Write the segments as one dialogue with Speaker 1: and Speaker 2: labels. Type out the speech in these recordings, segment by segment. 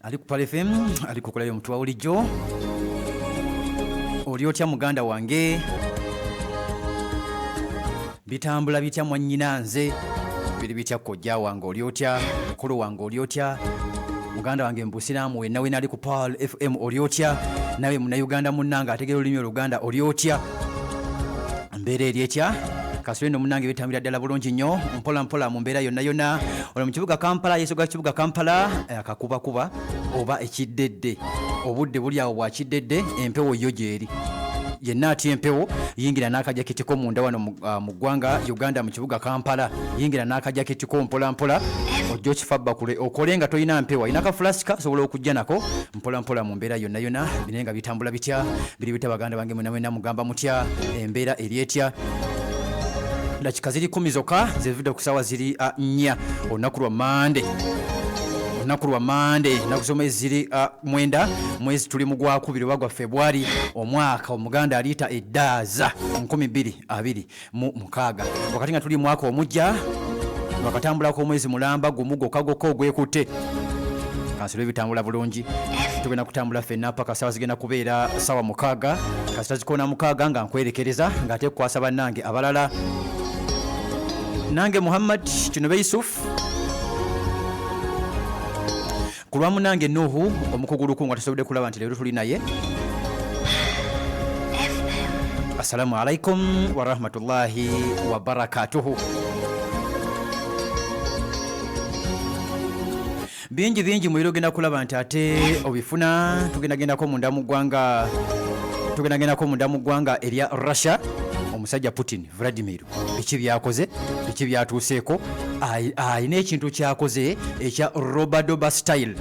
Speaker 1: Ali ku Pearl FM, ali kukolayo omuntu wa bulijjo. Oli otya muganda wange? Bitambula bitya mwannyina nze? Biri bitya kojja wange oli otya? Mukulu wange oli otya? Muganda wange mu Busiraamu wenna wena ali ku Pearl FM oli otya? Nawe Munnayuganda munnange ategeera olulimi Oluganda oli otya? Mbeera eri etya? Kasule no munange bitambulira ddala bulungi nnyo mpola mpola mu mbeera yonna yonna. Ono mu kibuga Kampala, yesoga kibuga Kampala, akakubakuba oba ekiddedde. Obudde buli awo bwa kiddedde, empewo yo gyeri. Yenna atya empewo, yingira n'akajaketi ko munda wano mu ggwanga Uganda mu kibuga Kampala. Yingira n'akajaketi ko mpola mpola, ojja okifabbakule okole nga tolina mpewo. Alina ka flask osobola okujja nako mpola mpola mu mbeera yonna yonna. Bine nga bitambula bitya? Biri bitya baganda bange mwena mwena mugamba mutya? Embeera eri etya? Dakika ziri 10 zokka zevudde ku ssaawa ziri 4 olunaku lwa Mande. Olunaku lwa Mande, ennaku z'omwezi ziri 9, mwezi tuli mu gwakubiri oba gwa Febwali, omwaka Omuganda aliyita eddaaza 2026. Wakati nga tuli mwaka omujja, wakatambulako omwezi mulamba gumu gwokka gwokka ogwekutte. Kansula ebitambula bulungi, tugenda kutambula ffenna paka ssaawa zigenda kubeera ssaawa 6. Kasita zikoona 6 nga nkwerekereza ng'ate kukwasa bannange abalala. Nange Muhammad Kinobe Yusuf ku lwa munange Nuhu omukuguluku nga tusobodde kulaba nti leero tuli naye. Assalamu alaikum warahmatullahi wabarakatuhu. Bingi bingi muyiro ogenda kulaba nti ate obifuna. Tugendagendako munda mu ggwanga, tugendagendako munda mu ggwanga erya Russia. Omusajja Putin Vladimir biki byakoze, biki byatuuseeko? Alina ekintu kyakoze ekya robadoba style.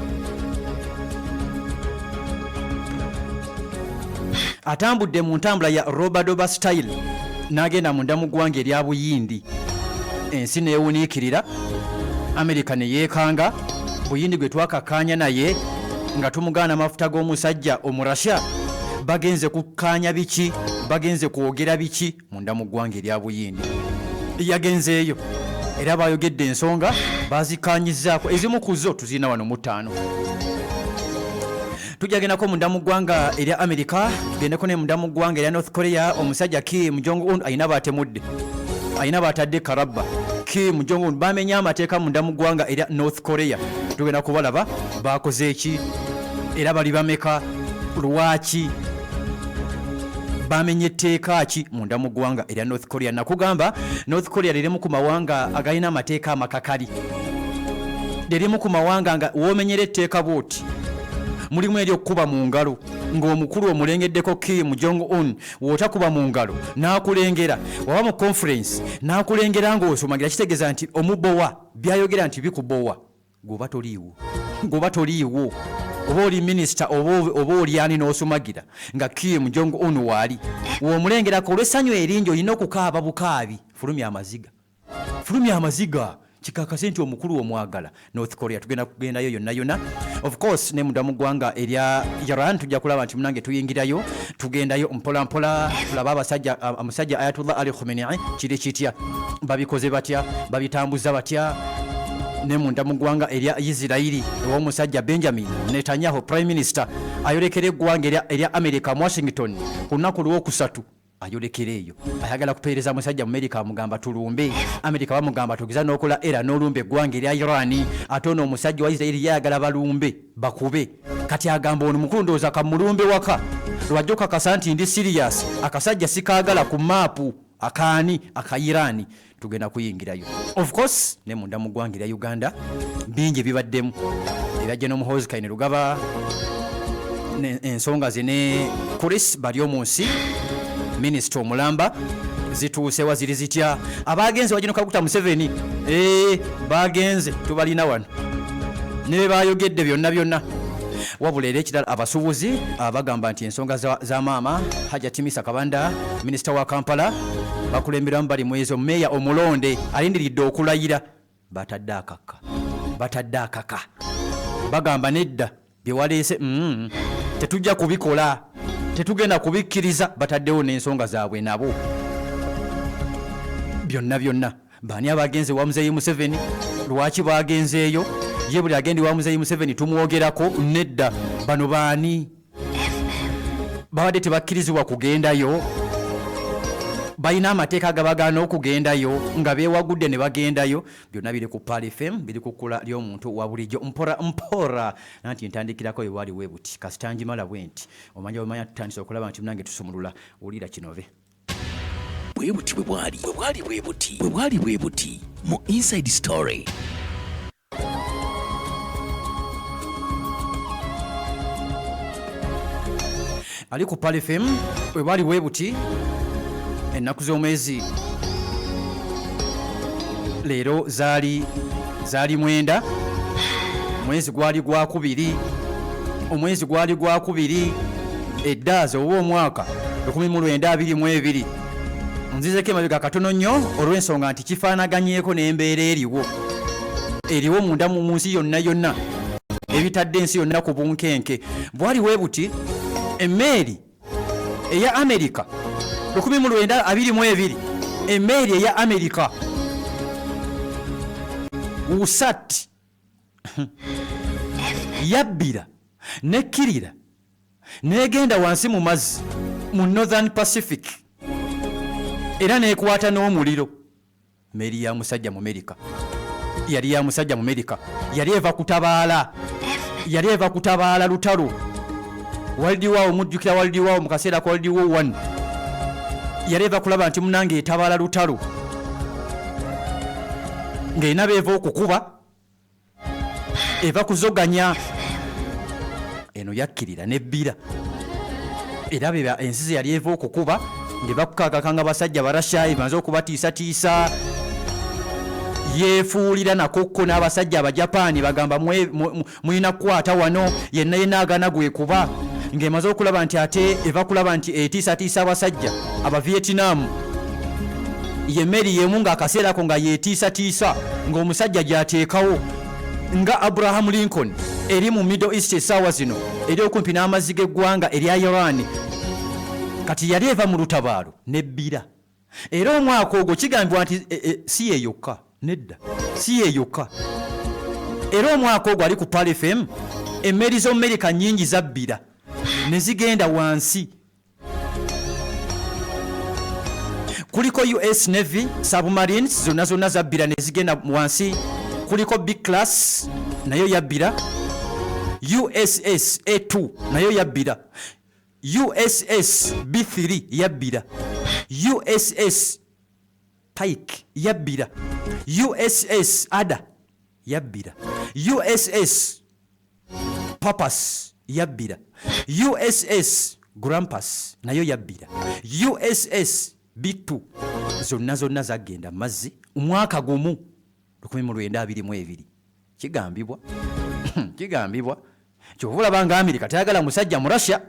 Speaker 1: Atambudde mu ntambula ya robadoba style n'agenda munda mu ggwanga erya Buyindi. Ensi neewuniikirira, Amerika ne yeekanga. Buyindi gwe twakakkaanya naye nga tumugaana amafuta g'omusajja Omurasha, bagenze kukkaanya biki? Bagenze kwogera biki munda mu ggwanga erya Buyindi? Yagenzeeyo era bayogedde ensonga bazikkaanyizzaako, ezimu ku zo tuzirina wano mu ttaano. Tujja gendako munda mu ggwanga erya Amerika, tugendeko ne munda mu ggwanga erya North Korea. Omusajja Kim Jong Un alina baatemudde, alina baatadde karabba. Kim Jong Un bamenye amateeka munda mu ggwanga erya North Korea. Tugenda kubalaba baakoze ki era bali bameka, lwaki bamenye etteeka ki munda mu ggwanga erya North Korea. Nakugamba North Korea lirimu ku mawanga agalina amateeka amakakali, lirimu ku mawanga nga woomenyera etteeka bw'oti mulimu ery'okukuba mu ngalo ng'omukulu omulengeddeko Kim Jong Un. W'otakuba mu ngalo n'akulengera, waba mu conference n'akulengera ng'osomagira, kitegeeza nti omubowa byayogera nti bikubowa. Gwoba toliiwo, gwoba toliiwo, oba oli minisita oba oli ani n'osumagira nga Kim Jong Un waali, w'omulengerako olw'essanyu eringi olina okukaaba bukaabi, fulumya amaziga, fulumya amaziga kikakase nti omukulu omwagala. North Korea tugenda kugendayo yonna yonna, of course ne munda mu ggwanga erya Iran tujja kulaba nti munange tuyingirayo, tugendayo mpola mpola tulabe abasajja, omusajja Ayatollah Ali Khamenei kiri kitya, babikoze batya, babitambuza batya. Ne munda mu ggwanga erya Isirairi ew'omusajja Benjamin Netanyahu prime minister ayolekera eggwanga erya America mu Washington ku lunaku lwokusatu. Ayolekera eyo ayagala kupeereza musajja mu Amerika, amugamba tulumbe Amerika, bamugamba tugeza n'okola era n'olumba eggwanga erya Iran. Ate ono omusajja wa Isirairi yayagala balumbe bakube. Kati agamba ono mukulu ndowooza kamulumbe waka lwajja okakasa nti ndi serious, akasajja sikaagala ku maapu akaani aka Iran. Tugenda kuyingirayo of course ne munda mu ggwanga erya Uganda bingi bibaddemu ebya General Muhoozi Kainerugaba ensonga ze ne Chris bali omunsi minisita omulamba zituusewa ziri zitya? Abagenze wagino Kaguta Museveni bagenze tubalina wano ne bayogedde byonna byonna. Wabula era ekirala abasuubuzi abagamba nti ensonga za maama Hajati Misa Kabanda minisita wa Kampala bakulemberamu bali mwezo meeya omulonde alindiridde okulayira, batadde akakka, batadde akaka, bagamba nedda bye waleese tetujja kubikola, tetugenda kubikkiriza. Bataddewo n'ensonga zaabwe nabo byonna byonna. Baani abagenze wa Muzeeyi Museveni? Lwaki bagenzeeyo? Ye buli agenda ewa Muzeeyi Museveni tumwogerako? Nedda. Bano baani? Babadde tebakkirizibwa kugendayo? Balina amateeka agabagaana okugendayo nga beewagudde ne bagendayo? Byonna biri ku Pearl FM, biri ku kkula ly'omuntu wa bulijjo. Mpora mpora nanti ntandikirako we waali we buti, kasita ngimala bwe nti omanya bwemanya tutandise okulaba nti munange tusumulula. Wulira kinove.
Speaker 2: Bwe buti bwe bwali, bwe bwali bwe buti, bwe bwali bwe buti mu Inside Story.
Speaker 1: Ali ku Pearl FM bwe bwali bwe buti ennaku z'omwezi leero zaali zaali 9, omwezi gwali gwakubiri, omwezi gwali gwakubiri eddaaza oba omwaka 1922. Nzizeko emabega katono nnyo olw'ensonga nti kifaanaganyeeko n'embeera eriwo eriwo munda mu nsi yonna yonna, ebitadde ensi yonna ku bunkenke. Bwali bwe buti, emmeeri eya Amerika 1922, emmeeri eya Amerika USAT yabbira nekkirira negenda wansi mu mazzi mu Northern Pacific era nekwata n'omuliro. Mmeeri ya musajja mu Amerika, yali ya musajja mu Amerika, yali eva kutabaala, yali eva kutabaala lutalo World War. Omujjukira World War mu kaseera ka World War 1, yali eva kulaba nti munange etabaala lutalo ng'erina beeva okukuba, eva kuzoganya. Eno yakkirira nebbira era beba ensi ze yali eva okukuba ng'eva kukaakakanga basajja Barasha ebanze okubatiisatiisa, yeefuulira nakokko n'abasajja Abajapaani bagamba mulina kukwata wano, yenna yenna agana gwekuba, ng'emaze okulaba nti ate eva kulaba nti etiisatiisa abasajja Abavietinamu. Ye meri yemu ng'akaseera ako nga yeetiisatiisa ng'omusajja gy'ateekawo nga Abraham Lincoln eri mu Middle East essaawa zino, eri okumpi n'amazzi g'eggwanga erya Iran. Kati yali eva mu lutabaalo nebbira, era omwaka ogwo kigambibwa nti si ye yokka, nedda si ye yokka, era omwaka ogwo ali ku Pearl FM emmeri z'Omumerika nnyingi zabbira ne zigenda wansi. Kuliko US Navy submarines zonna zonna zabbira ne zigenda wansi, kuliko B class nayo yabbira, USS A2 nayo yabbira, USS B3 yabbira, USS Pike yabbira, USS Ada yabbira, USS Papas yabbira, USS Grampus nayo yabbira, USS B2 zonna zonna zagenda mazzi omwaka gumu 1922. Kigambibwa kigambibwa kyova olaba nga Amerika tayagala musajja mu Russia,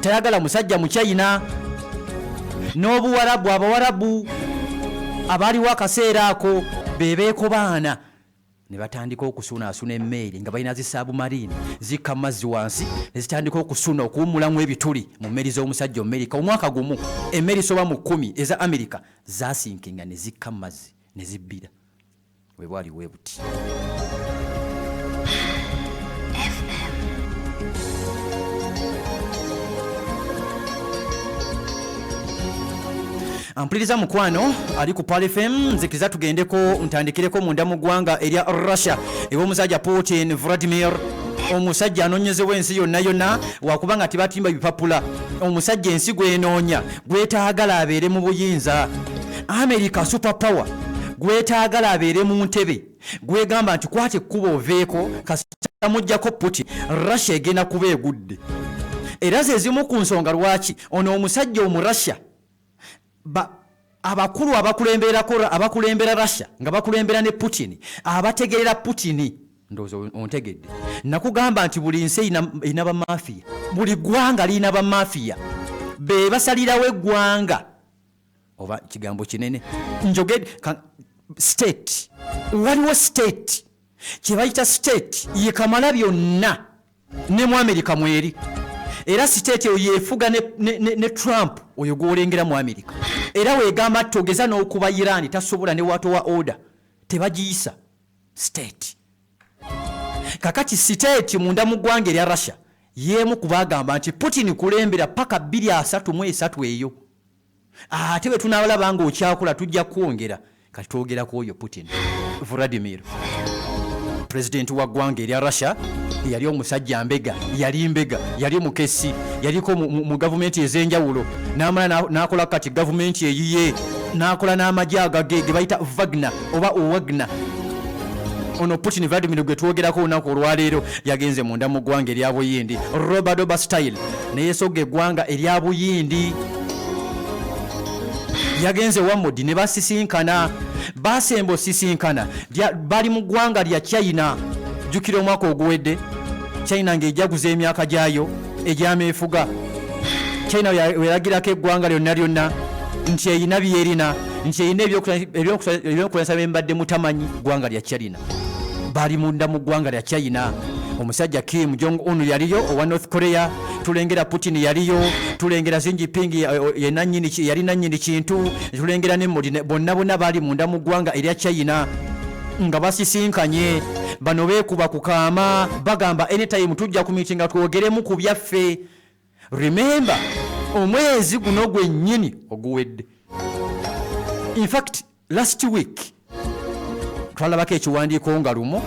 Speaker 1: tayagala musajja mu China n'Obuwarabu. Abawarabu abaaliwo akaseera ako bebeekobaana ne batandika okusunaasuna emmeeri nga balina zi submarine zikka mazzi wansi ne zitandika okusuna okuwummulamu ebituli mu mmeri z'omusajja Omumerika. Omwaka gumu emmeri soba mu 10 eza Amerika zasinkinga ne zikka mazzi ne zibbira. We bwali we buti. Ampuliriza mukwano ali ku Pearl FM, nzikiriza tugendeko ntandikireko munda mu ggwanga erya Russia ew'omusajja Putin Vladimir, omusajja anoonyezebwa ensi yonna yonna wakuba nga tebatimba bipapula, omusajja ensi gwenoonya gwetaagala abeere mu buyinza, America super power gwetaagala abeere mu ntebe, gwegamba nti kwata ekkubo oveeko, kasita mujjako Putin Russia egenda kuba egudde. Era ze zimu ku nsonga lwaki ono omusajja Omurussia abakulu abakulembera Russia nga bakulembera ne Putin, abategerera Putin, ndowooza ontegedde. Nakugamba nti buli nsi erina bamafiya, buli ggwanga lirina bamafiya be basalirawo eggwanga, oba kigambo kinene njogedde state. Waliwo state kye bayita state ye kamala byonna, ne mu Amerika mweri, era state eyo yefuga ne Trump oyo gw'olengera mu Amerika, era wegamba togeza n'okuba Iran tasobola ne watowa order tebagiyisa state. Kakati siteeti munda mu ggwanga erya Russia y'emu ku baagamba nti Putin kulembera paka 2033 eyo, ate bwe tunaalaba ng'okyakola tujja kwongera. Kati twogera ku oyo Putin Vladimir, pulezidenti wa ggwanga erya Russia, yali omusajja mbega, yali mbega, yali mukessi, yaliko mu gavumenti ez'enjawulo, n'amala n'akola kati gavumenti eyiye, n'akola n'amagye agage ge bayita Wagner oba Wagner. Ono Putin Vladimir gwe twogerako olunaku olwaleero yagenze munda mu ggwanga erya Buyindi, Robadoba style, neyesogga eggwanga erya Buyindi. Yagenze wa Modi ne basisinkana, basemba osisinkana bali mu ggwanga lya China. Jjukira omwaka oguwedde China ng'ejaguza emyaka gyayo egyameefuga. China weragirako eggwanga lyonna lyonna nti erina byerina, nti erina ebyokulwanyisa byembadde mutamanyi. Ggwanga lya China, bali munda mu ggwanga lya China. Omusajja Kim Jong Un yaliyo owa North Korea, tulengera Putin yaliyo, tulengera Xi Jinping yali nannyini kintu, tulengera ne Modi, bonna bonna bali munda mu ggwanga erya China nga basisinkanye. Bano beekuba ku kaama, bagamba anytime tujja ku meeting nga twogeremu ku byaffe. Remember omwezi guno gwennyini oguwedde, in fact last week, twalabako ekiwandiiko nga lumu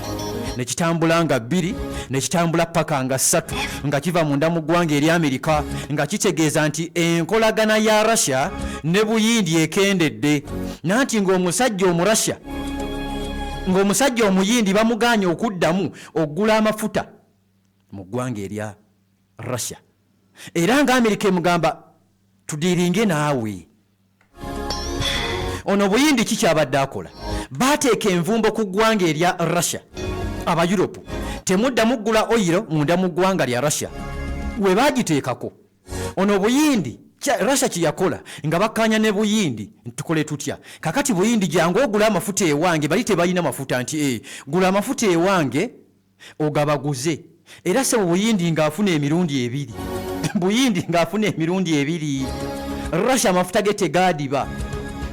Speaker 1: nekitambula nga bbiri nekitambula paka nga ssatu nga kiva munda mu ggwanga erya Amerika, nga kitegeeza nti enkolagana ya Russia ne Buyindi ekendedde, nanti ng'omusajja Omurussia, ng'omusajja Omuyindi bamuganye okuddamu okugula amafuta mu ggwanga erya Russia, era nga Amerika emugamba tudiiringe naawe. Ono Buyindi kikyabadde akola, bateeka envumbo ku ggwanga erya Russia, aba Europe temuddamu ggula oyiro munda mu ggwanga lya Russia. We bagiteekako ono Buyindi, Russia kyeyakola nga bakkaanya ne Buyindi, tukole tutya kakati? Buyindi, jangu ogula amafuta ewange. Bali tebalina mafuta, nti gula amafuta ewange ogabaguze. Era sebo Buyindi ng'afuna emirundi ebiri, Buyindi ng'afuna emirundi ebiri. Russia amafuta ge tegaadiba,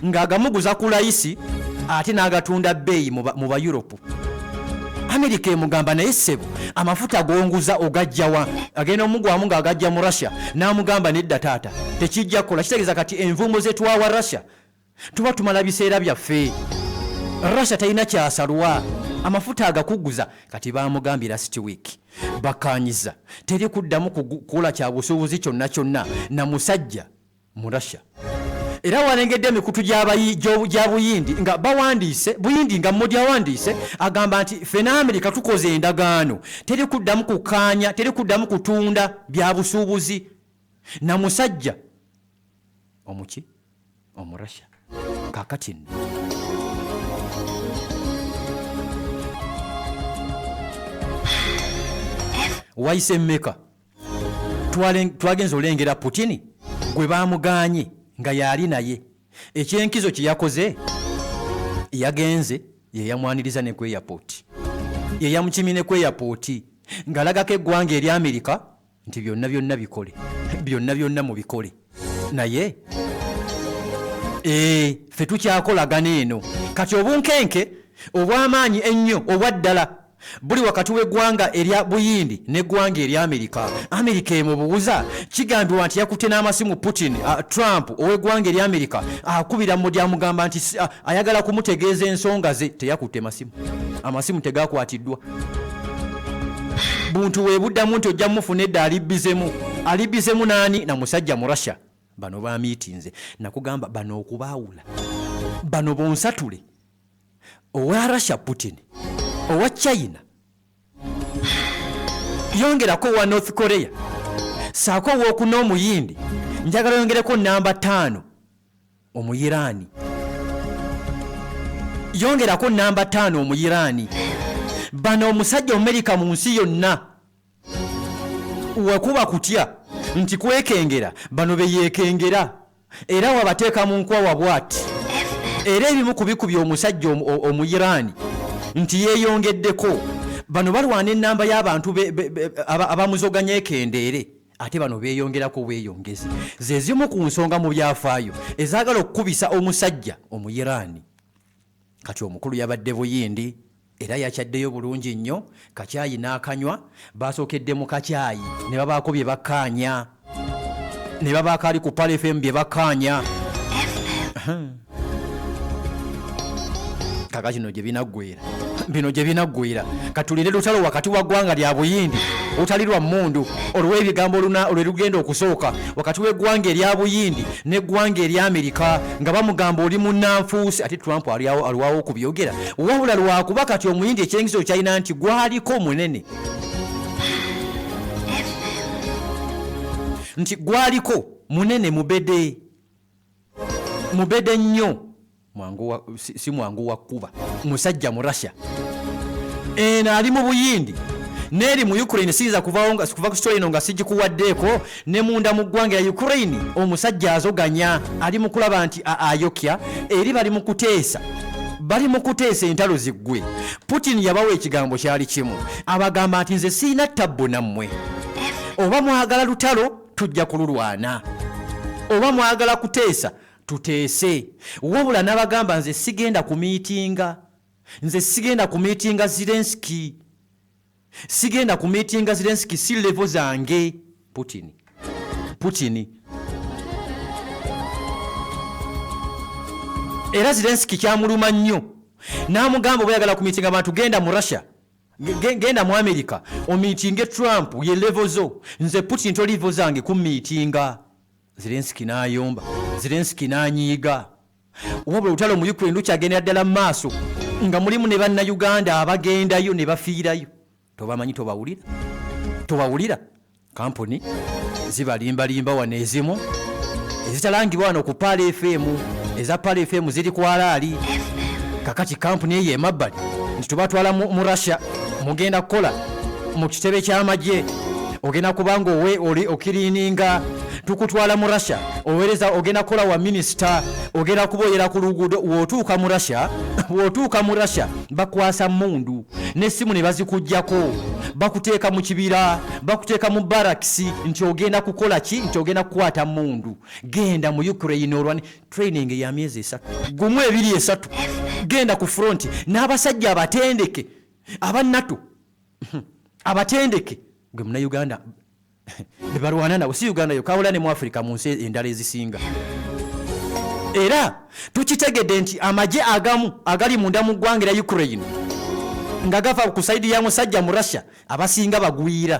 Speaker 1: ng'agamuguza ku layisi ate n'agatunda bbeeyi mu Bayuropu. Amerika emugamba, naye ssebo amafuta gonguza ogajjawa? Agenda omugwamu ng'agajja mu Russia. N'amugamba nedda taata, tekijja kukola. Kitegeeza kati envumbo zetwawa Russia tuba tumala biseera byaffe. Russia talina kyasalwa, amafuta agakuguza. Kati bamugambye last week bakanyiza teri kuddamu kukola kya busuubuzi kyonna kyonna na musajja mu Russia. Era walengedde emikutu gya Buyindi nga bawandiise, Buyindi nga Modi awandiise agamba nti ffe ne Amerika tukoze endagaano, teri kuddamu kukkaanya, teri kuddamu kutunda bya busuubuzi na musajja omuki Omurussia. Kakati nno wayise mmeka twagenza olengera Putini gwe bamuganye nga yali naye. Ekyenkizo kye yakoze, yagenze yeyamwaniriza ne ku airport, yeyamukimye ne ku airport, ng'alagako eggwanga erya Amerika nti byonna byonna bikole, byonna byonna mubikole, naye ffe tukyakolagana eno. Kati obunkenke obw'amaanyi ennyo obwa ddala buli wakati w'eggwanga erya Buyindi n'eggwanga erya Amerika. Amerika emubuuza, kigambibwa nti yakutte n'amasimu Putin, Trump ow'eggwanga erya Amerika akubira Modi amugamba nti ayagala kumutegeeza ensonga ze. Teyakutte masimu, amasimu tegakwatiddwa. Buntu webuddamu nti ojja mufuna edda, alibbizemu, alibbizemu naani? Na musajja mu Russia. Bano bamiitinze, nakugamba bano okubaawula, bano bonsatule, owa Russia Putin, owa China, yongerako owa North Korea, saako owokuna Omuyindi. Njagala yongereko namba 5 Omuyiraani, yongerako namba 5 Omuyiraani. Bano omusajja Omumerika mu nsi yonna wekuba kutya nti kwekengera, bano beyeekengera era wabateeka mu nkwawa bwati. Era ebimu ku bikubya omusajja Omuyiraani nti yeeyongeddeko, bano balwana enamba y'abantu abamuzoganya ekendeere, ate bano beeyongerako bweyongezi. Ze zimu ku nsonga mu byafaayo ezaagala okukubisa omusajja Omuyiraani. Kati omukulu yabadde Buyindi. Era yakyaddeyo bulungi nnyo, kacaayi n'akanywa. Baasookedde mu kacaayi ne babaako bye bakkaanya, ne babaako ali ku Pearl FM bye bakkaanya. Kaka kino gye binaggwera, bino gye binaggwera. Katulinde lutalo wakati wa ggwanga lya Buyindi olutali lwa mmundu olw'ebigambo oluna lwe lugenda okusooka wakati w'eggwanga erya Buyindi n'eggwanga erya Amerika nga bamugamba oli munnanfuusi. Ate Trump alyawo alwawo okubyogera, wabula lwakuba kati Omuyindi ekyengizo kyalina nti gwaliko munene, nti gwaliko munene mubede mubede nnyo, mwangu wa, si, si mwangu wa kuba musajja mu Russia eno ali mu Buyindi n'eri mu Ukraine. Siyinza kuvawo nga kuva ku story eno nga sigikuwaddeeko. Ne munda mu ggwanga ya Ukraine omusajja azoganya, ali mu kulaba nti ayokya eri, bali mu kuteesa, bali mu kuteesa entalo ziggwe. Putin yabawa ekigambo kyali kimu, abagamba nti nze sirina tabbu nammwe, oba mwagala lutalo tujja kululwana, oba mwagala kuteesa tuteese. Wabula n'abagamba nze sigenda kumiitinga, nze sigenda kumiitinga Zelensky, sigenda kumiitinga Zelensky, si level zange. Putin, Putin era Zelensky kyamuluma nnyo n'amugamba oba oyagala kumiitinga abantu genda mu Russia, genda mu America omiitinge Trump, ye level zo, nze Putin to level zange kumiitinga. Zelensky n'ayomba, Zelensky n'anyiiga. Wabula olutalo mu Ukraine lukyagendera ddala mu maaso nga mulimu ne Bannayuganda abagendayo ne bafiirayo. Tobamanyi, tobawulira, tobawulira. Kampuni zibalimbalimba wano, ezimu ezitalangibwa wano ku Pearl FM. Eza Pearl FM ziri ku alaali. Kakati kampuni eyo emabbali nti tubatwala mu Russia, mugenda kukola mu kitebe ky'amagye, ogenda kubanga owe oli okiriininga, tukutwala mu Russia owereza, ogenda kukola wa minisita, ogenda kuboyera ku luguudo. W'otuuka mu Russia, w'otuuka mu Russia bakwasa mundu n'essimu ne bazikugjako, bakuteeka mu kibira, bakuteeka mu barakisi nti ogenda kukola ki, nti ogenda kukwata mundu. Genda mu Ukraine olwane, training ya myezi 3, 1, 2, 3, genda ku front n'abasajja abatendeke aba NATO, abatendeke gwe Munnayuganda bebalwana nabo, si Uganda yokka wabula ne mu Africa, mu nsi endala ezisinga. Era tukitegedde nti amagye agamu agali munda mu ggwanga erya Ukraine nga gava ku side ya musajja mu Russia abasinga bagwira.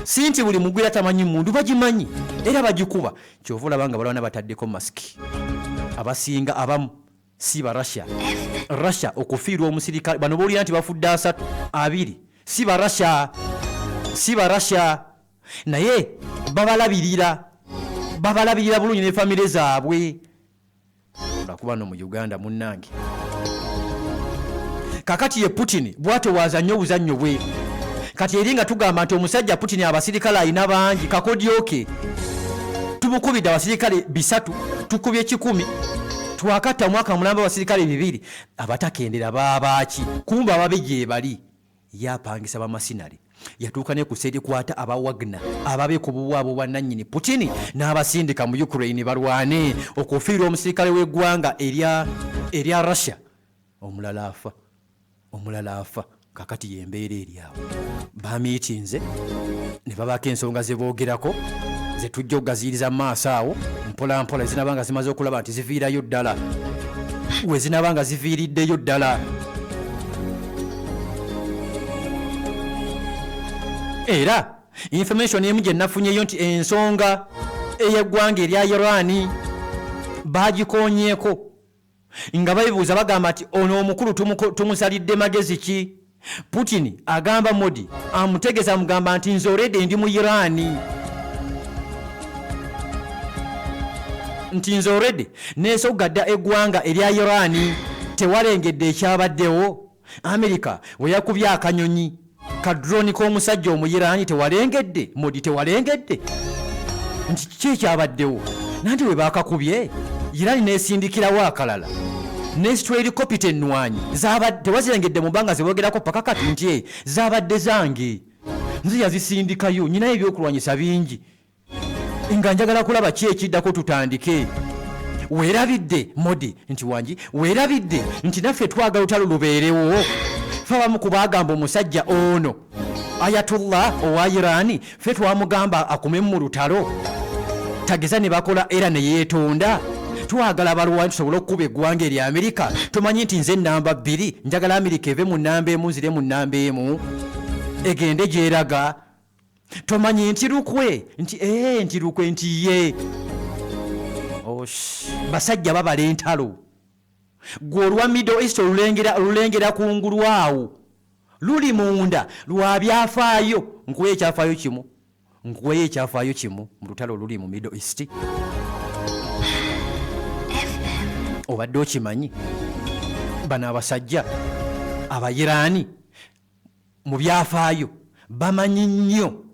Speaker 1: Si nti buli mugwira tamanyi mundu, bagimanyi era bagikuba. Kyova olaba nga balwana bataddeko masiki abasinga, abamu si ba Russia. Russia okufiirwa omusirikale, bano boolira nti bafudde 30, 20, si ba Russia, si ba Russia, naye babalabirira, babalabirira bulungi ne famire zaabwe. Lwakuba no mu Uganda munnange. Kakati ye Putin bwatowaaza nnyo obuzannyo bwe. Kati eri nga tugamba nti omusajja Putin abasirikale alina bangi, kakodyoke tumukubidde abasirikale 300, tukubye 100, twakatta omwaka mulamba abasirikale 200, abatakendera baabaaki? Kumba ababe gyebali. Ye apangisa bamasinale, yatuuka ne ku serikwata aba Wagner ababe ku bubwabwe bwannannyini Putin n'abasindika mu Ukraine balwane. Okufiirwa omusirikale w'eggwanga erya Russia omulala afa, omulala afa. Kakati y'embeera eri awo. Bamiitinze ne babaako ensonga ze boogerako ze tujja okugaziyiriza mu maaso awo mpola mpola, zinaba nga zimaze okulaba nti ziviirayo ddala, we zinaba nga ziviiriddeyo ddala. Era information emu gye nafunyeyo nti ensonga ey'eggwanga erya Iran baagikoonyeeko nga babibuuza, bagamba nti ono omukulu tumusalidde magezi ki? Putin agamba Modi, amutegeeza, amugamba nti nze already ndi mu Iran, nti nze already neesogga dda eggwanga erya Iran. Tewalengedde ekyabaddewo Amerika we yakubye akanyonyi ka drone k'omusajja Omuyiraani? Tewalengedde Modi? Tewalengedde nti kiki ekyabaddewo? Nanti we baakakubye Irani n'esindikirawo akalala nesitwa helikopita ennwanyi, tewazirengedde mu bbanga zebogerako paka kati nti zaabadde zange, nze yazisindikayo, nyinayo ebyokulwanyisa bingi nga njagala kulaba ki ekiddako tutandike. Weerabidde Modi nti wangi, weerabidde nti naffe twagala lutalo lubeerewo. Fe abamu ku baagamba omusajja ono Ayatollah owa Iran, ffe twamugamba akume mu lutalo tageza ne bakola era ne yeetonda. Twagala balwani tusobole okukuba eggwanga erya Amerika. Tumanyi nti nze namba bbiri, njagala Amerika eve mu nnamba emu nzire mu nnamba emu egende gyeraga. Tomanyi nti lukwe nti ee nti lukwe nti ye. Osh, basajja babala entalo. Gwe olwa Middle East olulengera olulengera kungulu awo luli munda lwa byafaayo. Nkuweyo ekyafaayo kimu, nkuweyo ekyafaayo kimu mu lutalo oluli mu Middle East. Obadde okimanyi bano abasajja Abayiraani mu byafaayo bamanyi nnyo,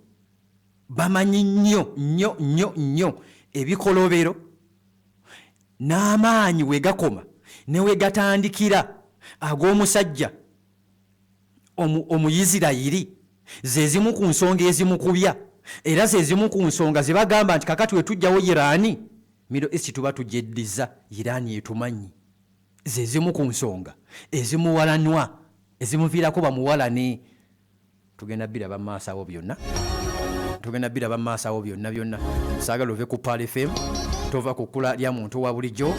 Speaker 1: bamanyi nnyo nnyo nnyo nnyo ebikolobero n'amaanyi we gakoma ne we gatandikira ag'omusajja Omuyisirayiri ze zimu ku nsonga ezimukubya era ze zimu ku nsonga ze bagamba nti kakati we tujjawo Iran, Middle East tuba tugyeddiza. Iran etumanyi. Ze zimu ku nsonga ezimuwalanwa, ezimuviirako bamuwalane. Tugenda biraba mu maaso awo byonna, tugenda biraba mu maaso awo byonna byonna. Saagala ove ku Pearl FM, tova ku kkula lya muntu wa bulijjo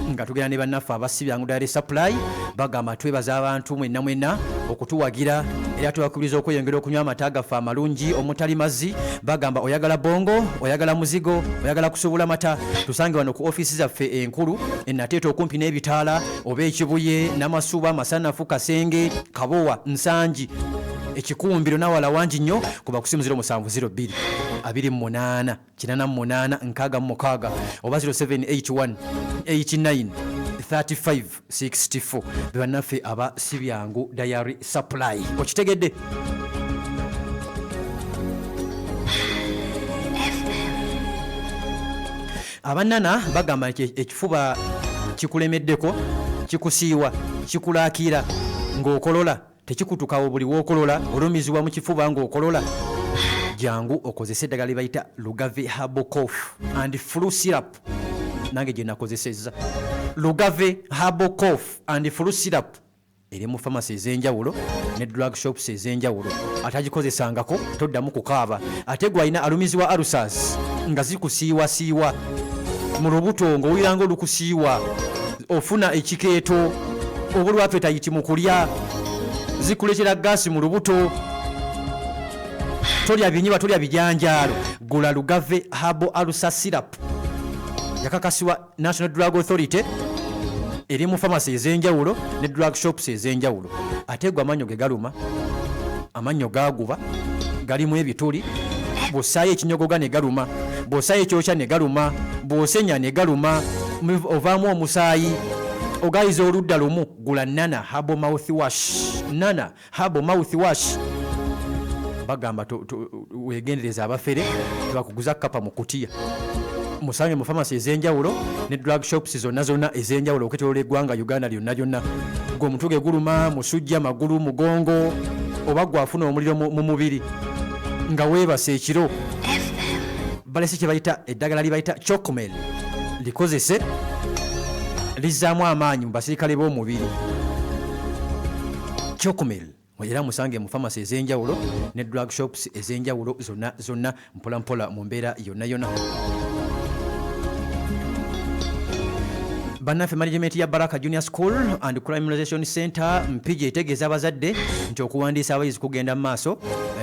Speaker 1: nga tugenda ne bannaffe aba Sibyangu Dairy Supply. Bagamba twebaza abantu mwenna mwenna okutuwagira era tubakubiriza okweyongera okunywa amata gaffe amalungi omutali mazzi. Bagamba oyagala bongo, oyagala muzigo, oyagala kusuubula mata, tusange wano ku ofiisi zaffe enkulu e Nateete okumpi n'ebitaala oba e Kibuye, Namasuba, Masanafu, Kasenge, Kabowa, Nsangi, Ekikumbiro nawala wangi nnyo. Kuba ku simu 0702 28 88 66 oba 0781 89 35 64. Be bannaffe aba Sibyangu Dairy Supply. Okitegedde? Abannana bagamba nti ekifuba kikulemeddeko, kikusiiwa, kikulaakira ng'okolola, tekikutukawo buli w'okolola, olumizibwa mu kifuba ng'okolola. Jangu okozese eddagala lye bayita Lugave Herbal Cough and Flu Syrup, nange gye nakozesezza. Lugave Herbal Cough and Flu Syrup eri mu famasi ez'enjawulo ne drug shops ez'enjawulo. Atagikozesangako toddamu kukaaba. Ate gwe alina alumizibwa ulcers nga zikusiiwasiiwa mu lubuto, ng'owulira nga olukusiiwa, ofuna ekikeeto, obulwa appetite mu kulya, zikuleetera gaasi mu lubuto, tolya binyiba, tolya bijanjaalo, gula Lugave Herbal Ulcer Syrup. Yakakasibwa National Drug Authority, eri mu famasi ez'enjawulo ne drug shops ez'enjawulo. Ate gwe amannyo ge galuma, amannyo gaaguba, galimu ebituli, bw'ossaayo ekinyogoga ne galuma, bw'ossaayo ekyokya ne galuma, bw'osenya ne galuma, ovaamu omusaayi, ogayiza oludda lumu, gula Nana Herbal Mouthwash. Nana Herbal Mouthwash. Bagamba weegendereze abafere tebakuguza kkapa mu kutiya. Musange mu famasi ez'enjawulo ne drug shops zonna zonna ez'enjawulo okwetoloola eggwanga Uganda lyonna lyonna. Gwe omutwe ge guluma, musujja, magulu, mugongo, oba gwe afuna omuliro mu mubiri nga weebase ekiro, balese kye bayita eddagala lye bayita Chocomel, likozese, lizzaamu amaanyi mu basirikale b'omubiri. Chocomel era musange mu famasi ez'enjawulo ne drug shops ez'enjawulo zonna zonna, mpola mpola mu mbeera yonna yonna. Bannaffe management ya Baraka Junior School and Criminalization Center Mpigi etegeeza abazadde nti okuwandiisa abayizi kugenda mu maaso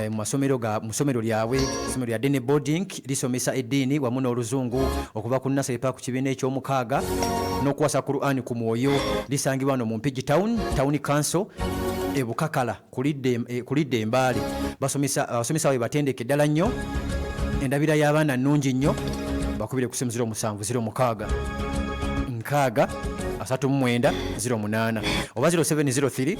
Speaker 1: mu masomero ga mu ssomero lyabwe. Essomero lya Dene Boarding lisomesa eddiini wamu n'oluzungu okuva ku nursery paka ku kibiina eky'omukaaga n'okuwasa Quran ku mwoyo. Lisangibwa wano mu Mpigi Town, Town Council e Bukakala kulidda e Mbale. Basomesa abasomesa baabwe batendeke ddala nnyo, endabira y'abaana nnungi nnyo. Bakubire ku simu 07 06 60 39 08 oba 0703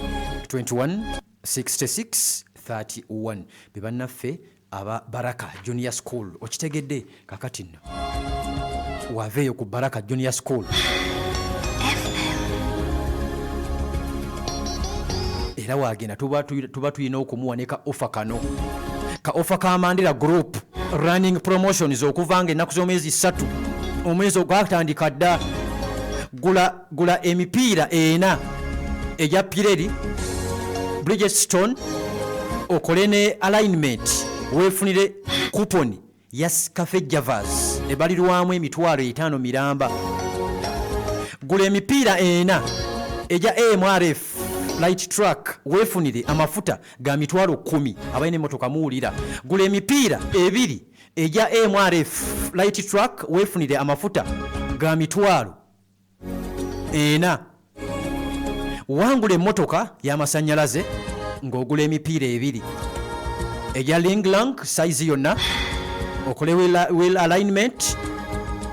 Speaker 1: 21 66 31. Be bannaffe aba Baraka Junior School. Okitegedde? Kakati nno waveeyo ku Baraka Junior School era wagenda tuba tulina okumuwa ne ka ofa kano, ka ofa ka Mandela Group running promotions okuva nga ennaku z'omwezi 3 omwezi ogwatandika dda. Gula emipiira ena egya Pirelli. Bridgestone okole ne alignment weefunire coupon ya Cafe Javas ebalirwamu 50,000 miramba. Gula emipiira ena egya AMRF light truck weefunire amafuta ga 10,000. Abalina emmotoka muwulira. Gula emipiira ebiri egya AMRF light truck weefunire amafuta ga 40,000. Wangula emmotoka y'amasannyalaze ng'ogula emipiira ebiri egya Linglang size yonna, okole wheel alignment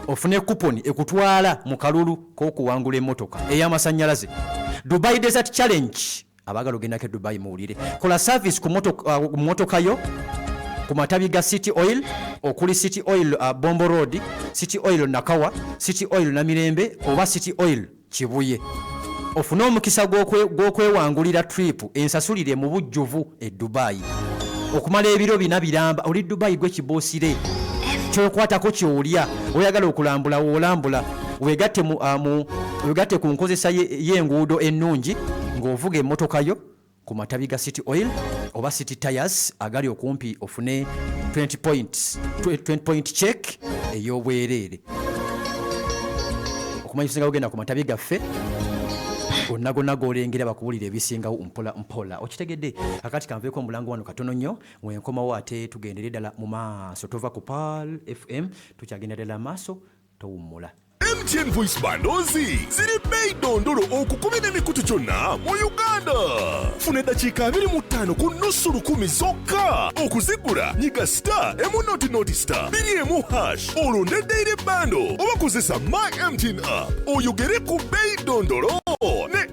Speaker 1: ofune coupon ekutwala mu kalulu k'okuwangula emmotoka ey'amasannyalaze. Dubai Desert Challenge, abaagala ogendako e Dubai muwulire. Kola service ku motoka yo ku matabi ga City Oil okuli City Oil Bombo Road, City Oil Nakawa, City Oil Namirembe oba City Oil Kibuye, ofune omukisa gw'okwewangulira trip ensasulire mu bujjuvu e Dubai okumala ebiro 4 biramba. Oli Dubai gwe kiboosire kyokwatako kyolya, oyagala okulambula woolambula. Wegatte wegatte ku nkozesa y'enguudo ennungi ng'ovuga emmotoka yo ku matabi ga City Oil oba City Tires agali okumpi, ofune 20 points, 20 point check ey'obwereere. Okumanya ebisingawo genda ku matabi gaffe gonna gonna g'olengera bakuwulira ebisingawo mpola mpola. Okitegedde? Akati kanveeko omulango wano katono nnyo, wenkomawo ate tugendere ddala mu maaso. Tova ku Pearl FM, tukyagenda ddala maaso, towummula.
Speaker 3: MTN Voice Bundles ziri bbeeyi ddondolo okukubira emikutu gyonna mu Uganda. Funa eddakiika 25 ku nusu lukumi zokka. Okuzigula nyiga star emu noti noti star bbiri emu hash olonde daily bundle oba kozesa My MTN app oyogere ku bbeeyi ddondolo ne